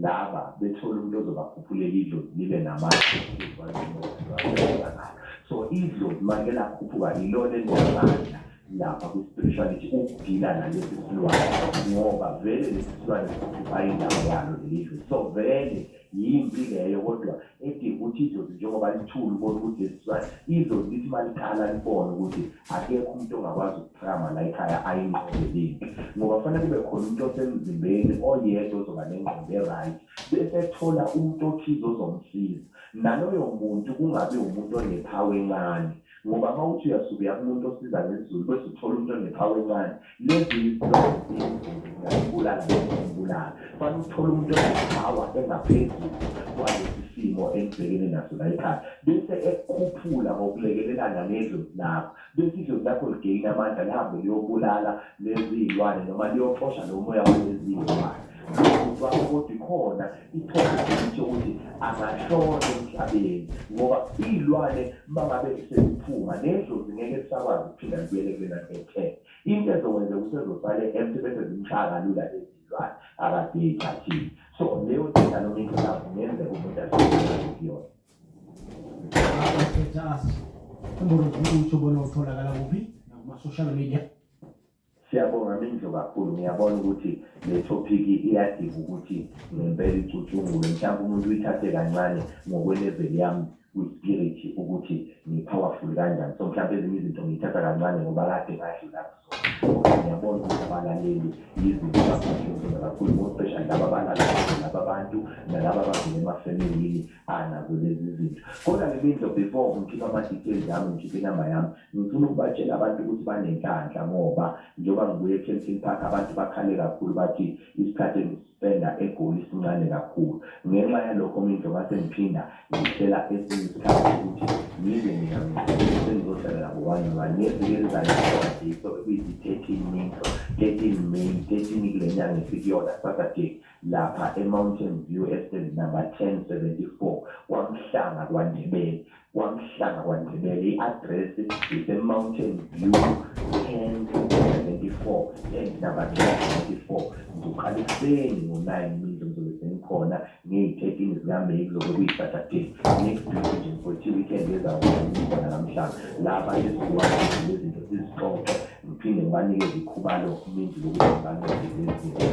laba bethole umuntu ozobakhuphulela idlozi libe namandla. So idlozi manje lakhuphuka, ilona elinamandla lapha kwi-spirituality ukudila nalesi silwane, ngoba vele lesi silwane sikhupha indawo yalo leli dlozi. So vele yimpi leyo, kodwa edinga ukuthi idlozi njengoba lithule ubone ukuthi lesi silwane, idlozi lithi uma liqala libone ukuthi akekho umuntu ongakwazi ukuphakama la ekhaya ayinqobe lempi, ngoba kufanele kube khona umuntu osemzimbeni oyedwa ozoba nengqondo e-right, bese ethola umuntu othize ozomsiza. Naloyo muntu kungabi umuntu one-power encane, ngoba uma uthi uyasuka uya kumuntu osiza ngesiZulu bese uthola umuntu one-power encane, lezi izilwane ziyingozi, zingakubulala nokumbulala. Fanele uthole umuntu one-power engaphezulu kwalesi simo enibhekene naso la ekhaya, bese ekukhuphula ngokulekelelana nedlozi lakho, bese idlozi lakho ligeyina amandla, lihambe liyobulala lezi iy'lwane noma liyoxosha lo moya walezi iy'lwane. Lowo wakho kodwa ikhona i-possibility yokuthi angashona emhlabeni, ngoba iy'lwane uma ngabe seziphuma nedlozi ngeke lisakwazi ukuphinda libuyele kulena ethe into ezokwenzeka usezosale empty, bese zimshaya kalula lezi zilwane akade ey'thathile. So leyo nto noma into lapho kungenzeka umuntu ahlale kuyona. Abaphethe asinomboro utsho bona utholakala kuphi nakuma-social media? Siyabonga, Mindlo, kakhulu. Ngiyabona ukuthi le topic iyadinga ukuthi ngempela icutshungulwe. Mhlawumbe umuntu uyithathe kancane ngokwe-level yami kwi-spirit ukuthi ngi-powerful kanjani, so mhlawumbe ezinye izinto ngiyithatha kancane ngoba kade ngadlula kuzona. Kodwa ngiyabona ukuthi abalaleli yizinto abaphathwe kakhulu, more especially laba abalala laba bantu nalaba abavela emafemilini anazo lezi zinto. Kodwa-ke, Mindlo, before ngikhipha ama-details ami, ngikhiphe inamba yami, ngifuna ukubatshela abantu ukuthi banenhlanhla, ngoba njengoba ngibuye e-Kempton Park, abantu bakhale kakhulu, bathi isikhathi engispenda eGoli sincane kakhulu. Ngenxa yalokho, Mindlo, ngase ngiphinda ngihlela esinye isikhathi ukuthi ngize mina sengizohlala nabo one on one ngeviki elizayo, Saturday. Sobe kuyi-13, Mindlo, 13 May, 13 kule nyanga esikuyona, Saturday, lapha e-Mountain View Estate number 1074, KwaMhlanga, KwaNdebele, KwaMhlanga, KwaNdebele. I-address ise-Mountain View 1074 and number 1074. Ngizoqala ekuseni ngo-9, Mindlo, ngizobe sengikhona ngeyi-13 zikaMeyi. Kuzobe kuyi-Saturday next week nje, for weekend ezayo khona kaMhlanga lapha esizokwazi lezi zinto sizixoxe, ngiphinde ngibanikeze ikhubalo, Mindlo, lokuthi ngibancede lezi zinto.